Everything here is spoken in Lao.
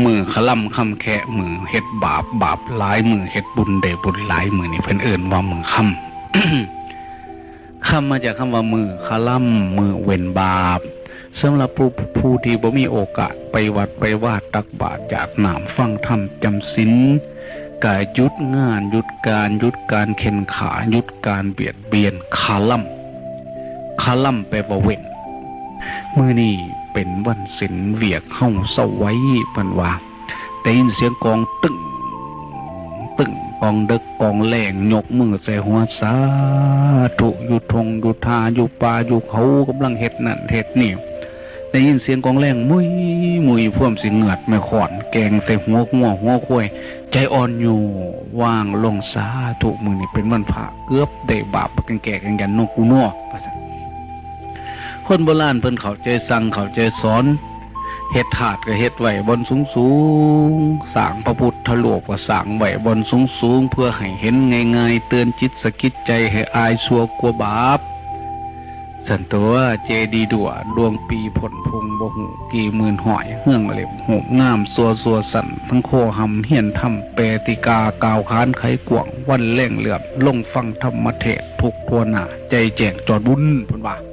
ມື້ຄະລຳຄ່ຳແຄະ ມື້ເຮັດບາບ ບາບຫຼາຍ ມື້ເຮັດບຸນໄດ້ບຸນຫຼາຍ ມື້ນີ້ເພິ່ນເອີ້ນວ່າມື້ຄ່ຳ. ຄ່ຳມາຈາກຄຳວ່າມື້ຄະລຳ ມື້ເວັ້ນບາບ. ສຳລັບຜູ້ ຜູ້ທີ່ບໍ່ມີໂອກາດໄປວັດໄປວາ ຕັກບາດຢາດນ້ຳ ຟັງທຳຈຳສິນ ກະຢຸດງານ ຢຸດການ ຢຸດການເຂັນຂ້າ ຢຸດການບຽດບຽນ ຄະລຳ. ຄະລຳແປວ່າເວັ້ນ. ມື້ນີ້ເປັນວັນສິນ ວຽກເຮົາເຊົາໄວ ເພິ່ນວ່າ. ໄດ້ຍິນສຽງກອງຕຶ້ງ ຕຶ້ງ ກອງເດິກກອງແລງ ຍົກມືໃສ່ຫົວ ສາທຸ ຢູ່ທົ່ງຢູ່ທ່າ ຢູ່ປ່າຢູ່ເຂົາ ກຳລັງເຮັດນັ້ນເຮັດນີ້. ໄດ້ຍິນສຽງກອງແລງ ມຸຍ ມຸຍ ພວມຊິເງືອດແມ່ຄ້ອນ ແກງໃສ່ຫົວງົວຫົວຄວາຍ ໃຈອ່ອນໂຍ ວາງລົງ ສາທຸ ມື້ນີ້ເປັນວັນພະ ເກືອບໄດ້ບາບ ແກງແກ່ແກງຢັນ ນົກກູນົກ ວ່າຊັ້ນ. ຄົນໂບລານເພິ່ນເຂົ້າໃຈສັ່ງເຂົ້າໃຈສອນ ເຮັດທາດກໍເຮັດໄວ້ບ່ອນສູງໆ ສ້າງພະພຸດທະຮູບກໍສ້າງໄວ້ບ່ອນສູງໆ ເພື່ອໃຫ້ເຫັນງ່າຍໆ ເຕືອນຈິດສະກິດໃຈໃຫ້ອາຍຊົ່ວກົວບາບ. ຊັ້ນຕົວະ ເຈດີດ້ວຍ ດວງປີພົ້ນພຸງ ບໍ່ຮູ້ກີ່ໝື່ນຮ້ອຍ ເຮືອງເຫຼັ້ມຮູບງາມ ຊົ່ວຊົ່ວຊັ້ນ ທັງໂຄຮ່ຳຮຽນທຳ ແປຕີກາ ກ້າວຂານໄຂກວ້າງ ວັນແລງເຫຼືອມ ລົງຟັງທຳມະເທດ ທຸກທົ່ວໜ້າ ໃຈແຈ້ງຈອດບຸນ ເພິ່ນວ່າ.